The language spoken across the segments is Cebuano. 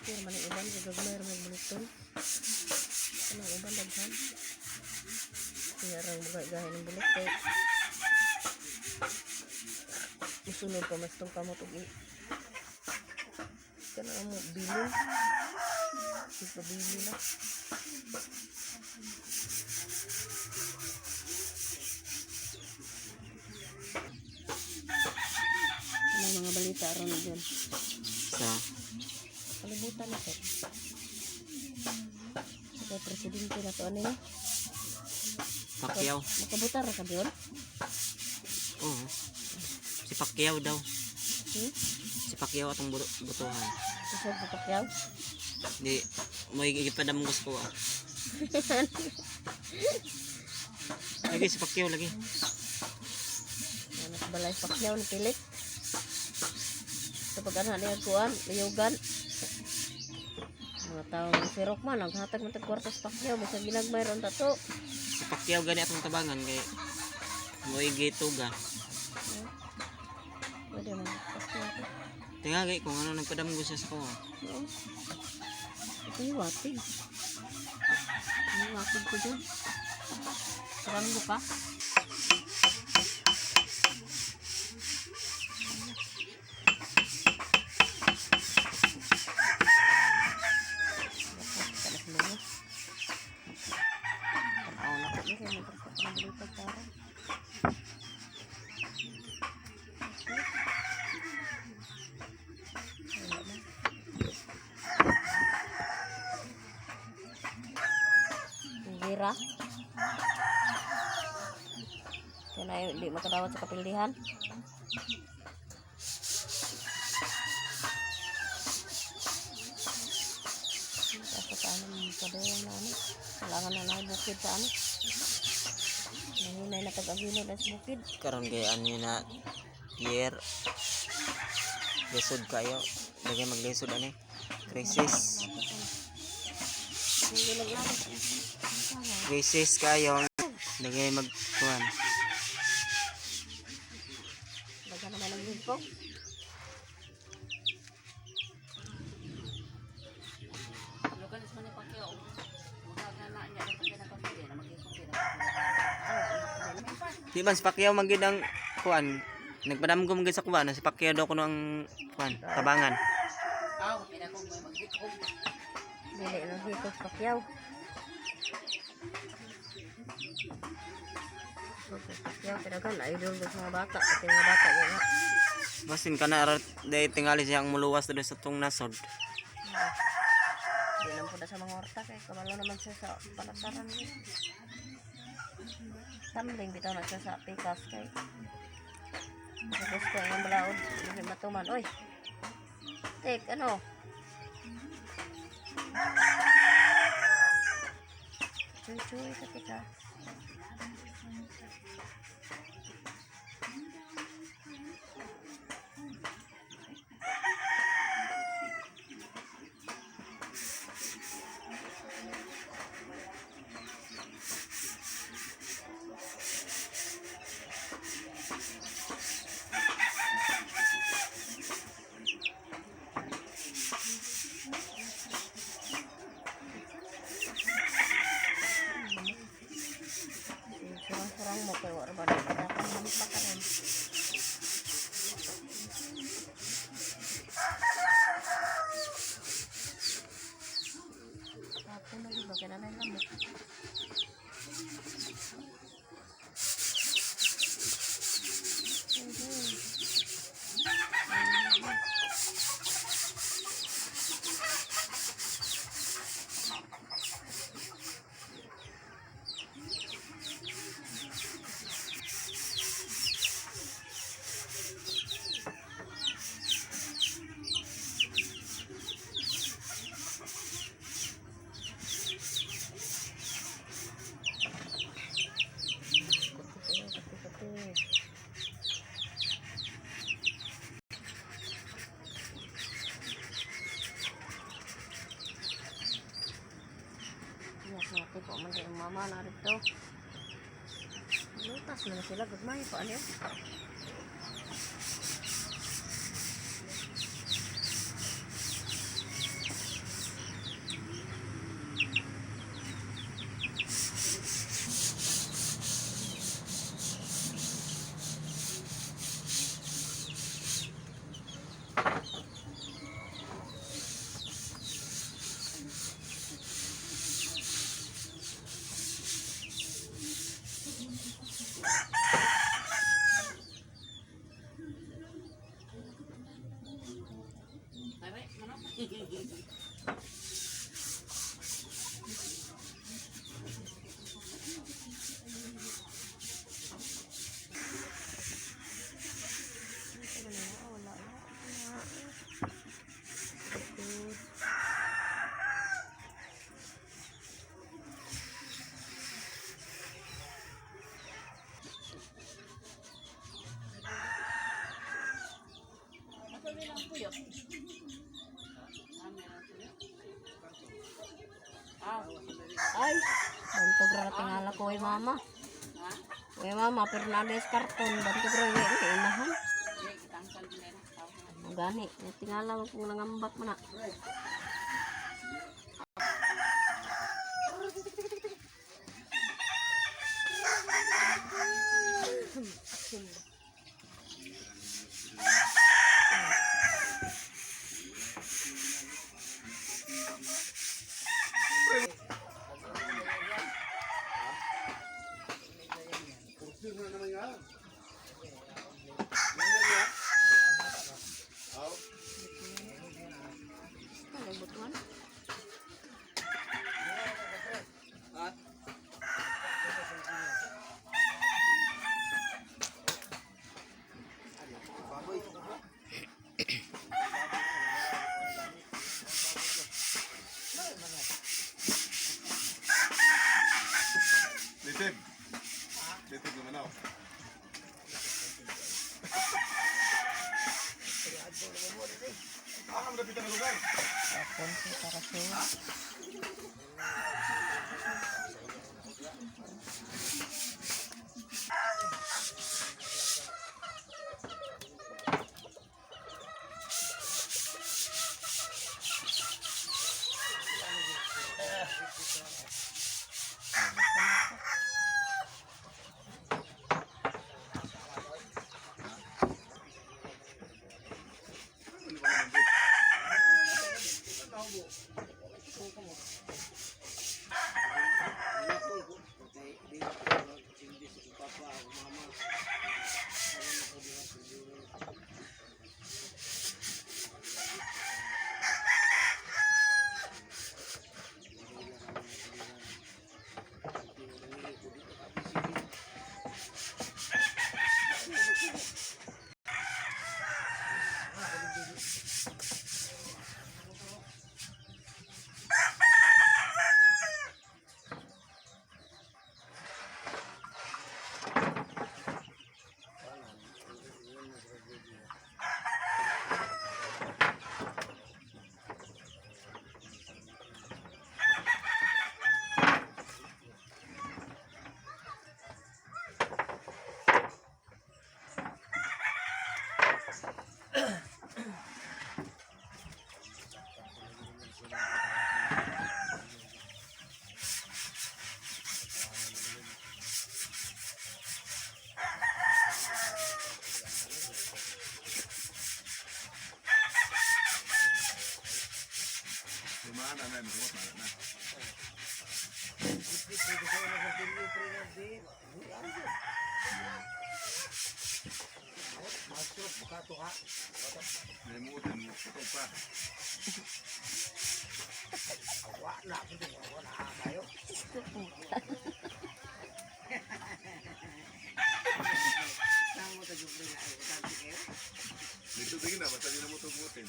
Okay, man ang uban kay gagmay ra may buliton. Kanang uban daghan. Kaya rang bugay-gahay ng bulit kay musunod pa mas tong kamot og kanang mo bilin. Pabili na. Ano mga balita ron dyan? Sa Kalibutan na sir. Sa presidente na to ano yun? Pacquiao. Makabutar ra ka yun? Oo. Si Pacquiao daw. Hmm? Si Pacquiao atong butuhan. Kusog sa Pacquiao? Di may gipadam ko sa kuha. Lagi si Pacquiao lagi. Anak balay Pacquiao ni Pilit. Sa pag ana niya kuan, layugan. Mga tao si Rockman, naghatag man tag kwarta sa Pacquiao, bisag ginagmay ron ta to. Si Pacquiao gani atong tabangan kay mo'y gituga. Pwede man Pacquiao to. Tingagi kung ano nagpadamgo siya sa kuha. Oo. Ito yung watig. Yung watig ko dyan. Saranggo pa. Tanaw na ko. Meron, magkakot ng balitag para. Wala na. Gira. Kaya na hindi makadawat sa kapildihan. Tapos sa ano, kadayang na ano. Kailangan na na bukid sa ano. Nahinay na pag-agilo na sa bukid. Karon kay ano na year lisod kayo. Lagi maglisod ani. Crisis. Hindi lang lang. Crisis kayo. Lagi magkuhan. Daga naman ang lingkong. Di man si Pacquiao man gyud ang kuan. Nagpadamgo man gyud sa kuan, si Pacquiao daw kuno ang kuan, tabangan. Dili lang hikog Pacquiao. Hikog Pacquiao, pinagan, idol sa mga bata. Pati mga bata, yun nga. Basin kana ra day tingali siya ang muluwas dito sa tong nasod. Di lang po na sa mga orta kay kabalo naman siya sa palataran niya. Tumbling bitaw na siya sa pikas kay sa gusto ang balaod hindi matuman. Oy. Tek ano? Chuy chuy sa kita. Surang-surang mo kay wala ba na pa ka rin. Tapon na ba kay nanay lamok. Kuti kuti. Yes, natin po man kay mama na rito. Lutas na sila gagmay pa ano. Wala na. Good. Ay, bantog ra tingala ko ay mama. Uy mama, Fernandez karton, bantog ra yung inahan. Ano gani, may tingala mo kung nangambak man na. Ano butuan? Litib. Litib naman ako. Ah, ang lapit ang lugar. Tapon si para sa Lumaan na na, makumot na na. May mutin, putol pa. Dito tingin na, basta di na mo tugmutin.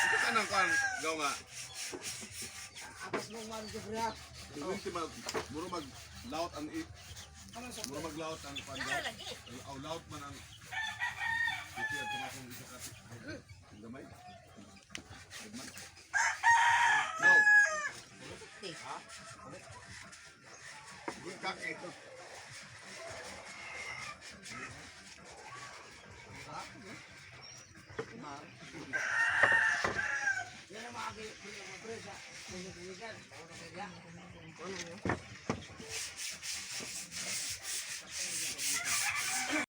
Ito ka nang kuan, gaw nga. Tuwing si mag, muro mag laot ang i, muro mag laot ang kuan gaw. Aw laot man ang Iti at tumakong isa ka. Ang gamay. Gagmay. No. Good kaki.